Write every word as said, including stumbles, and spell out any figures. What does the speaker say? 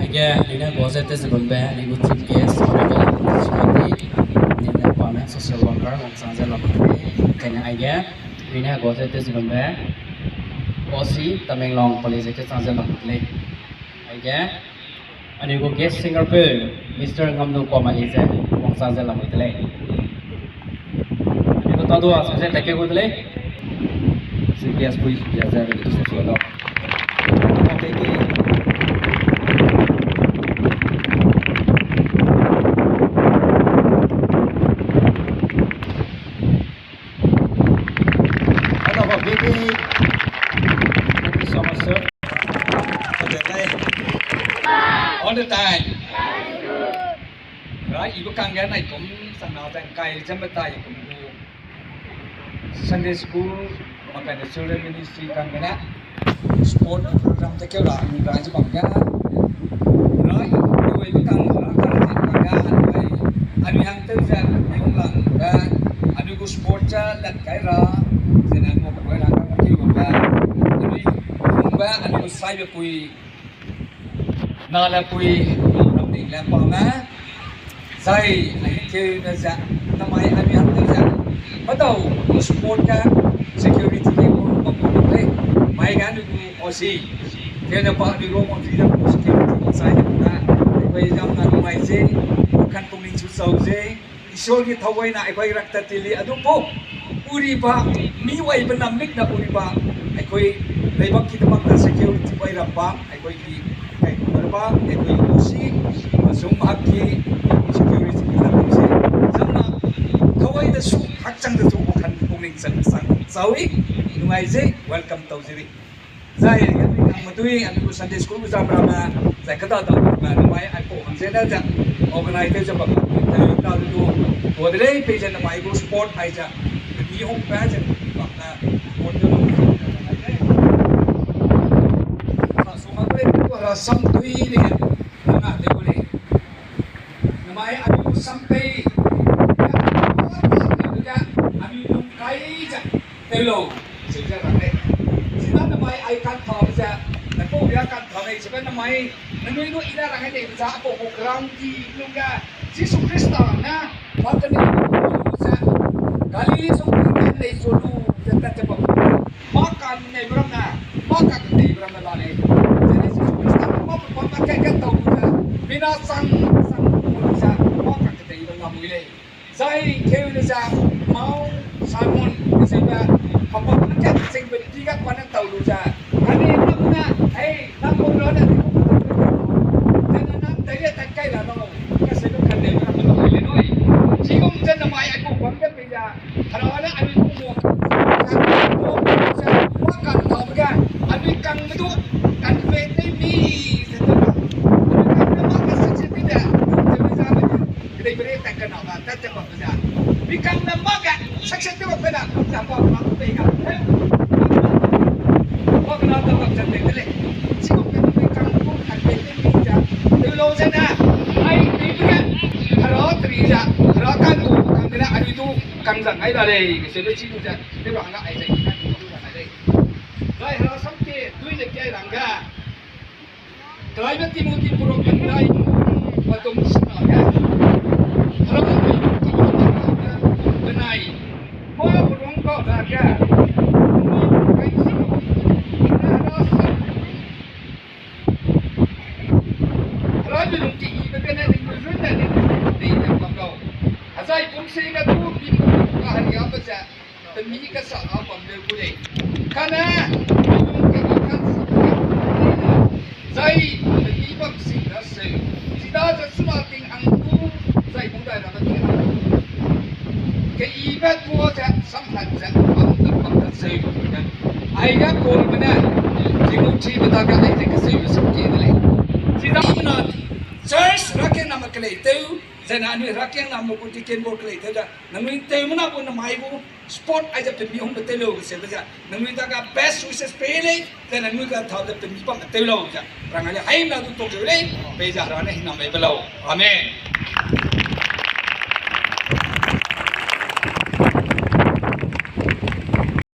Aige, anui ne gua ze tewze bambe, anui gu chief guest, Honorable Shrimati, anui ne pa ne social worker, wangchang ze lamui de lei. Kane aige, anui ne gua ze tewze bambe, O C, Tamenglong Polytechnic chang ze lamui de lei. Aige, anui gu guest singer peu, Mister Ngamnu Kuama Eze, wangchang ze lamui de lei. Anui gu tadua, sese teke gu de lei. Chief guest pui, ya ze anui gu sese lau. Hello, Vivi. Thank you so much, sir. Okay, bye. All the time. Ra ibu kangge nai kum sang na zang kai jam tai kum gu Sunday school, makai ne children ministry kangge na sport program te keu ra, anui rai ze bam ga. Rai, anui wei bekang ra ka ra ze bam ga, anui, anui hang tew ze, anui hang lang ga, anui gu sport ja lat kai ra, zene mo ka wai ra ka keu bam ga, anui hung ba, anui gu sai be pui, na le pui, ram ding le pa me, Zai, ai keu ne ze, namai anui hang tew ze, patau, sport ga, security ge, bam bam bam lei, mai ga anui gu O C, keu ne pa anui ro mo freedom security ge zai ne, ai bai jam na mai ze, kan pung ning chu sau ze, Isor ge thau gai na, ai bai rak ta tili, adu po, uri ba, mi wai benam lik na uri ba, ai koi, lei bak ki te bak ta security bai ram ba, ai koi ki, kai kum ba, ai koi gu si, ma sum hak ki, security ki la kum si, zang na, thau gai de su, hak chang de su, kan pung ning chang sang, zai, nungai ze, welcome tau ze ri. Zai, anui kang medui, anui gu Sunday school gu zam ramme, zai kada da ramme, namai ai pau hang ze da ze, organize ze bam, te da lu, tua de lei, pei ze namai gu sport ai ze, mi hong pa ze, bam na, sport de lu, sa su ma pe, tua ra sam dui de, na de gu lei. Namai anui sam pei, ga, anui lung kai ze, tew lau, ze ze rang lei. Zina namai ai kan tha ze, na pau ria kan tha lei, ze namai, nanui nu i da rang lei, za a pau gu ground di lung ga, Jisu Khrista ne, pa te ne, ze, Galili sung ne lei zu lu, ze tat ze bam. Mâ kanei be ramme, mâ kanei be ramme la lei. Zene Jisu Khrista ne mâ pe bam ma kat kat tau lu ze, mina sang, sang lu ze, mâ kanei be la mui lei. Zai keu ne ze, mâu Simon, ne ze be, pa pa ma kat sing be di ga pa ne tau lu ze, kanei be ramme, hei, nang kum ra ne, zene nang tailia tat kai ra nau, kase lu kanei be ramme la mui lei nui. Chigum ze namai ai gu bam ge pei ze, Hera ne anui gu mo, mâ kan tau be ge, anui kangme du, kan pe tei mi, ze tau ra. Anui kangme mâ ge sak se tei de, ze mi za be, kedei pere tat kena ba, tat ze bam ze. Mi kangme mâ ge sak se tei ba pe da, kum za pa ma pei ga. Pa kena ta bam ze tei de lei. Chigum ge mi kang gu kan pe tei mi ze, tew lau zene, ai tei be ge, Hera teri ze, Hera kan gu, kangme ne anui du, kang zang ai la lei, kese be chi lu ze, tei ra hangge ai ze, kan gu zang ai lei. Zai Hera sam ke, dui ze kiai rang ga. Kelaibe Timothy purok benai, patum sena ga. Hera pe lu ka benai. Mâ purong ka ga. Kai sena. Hera sam Hera ne lungki ibe gene ning run ne ning run ne bam lau. Azai pum se ga tu pi ka haria be ze, pemi kasa a bam leu gu lei. Kane, lung ka ba kan sa ka, zai, pemi bam sing da seu. Chida ze suna ting ang tu, zai mung dai rabe ting ang tu. Keibe tua ze, samhat ze, bam da bam da seu. Aige Paulbe ne, Timothybe dage ai ze keseube sam kie de lei. Chida na, church rakiangname kelei tew, zai na anui rakiangname gu deacon board kelei tew ze, nangnui tewmena gu namai gu sport aize pemi hungbe tew lau keseube ze, nangnui dage best wishes pei lei, zai nangnui ga thau ze pemi bambe tew lau ze, rang ai lei, haimena du tok zeu lei, pei ze Hera ne hingnambe be lau. Amen.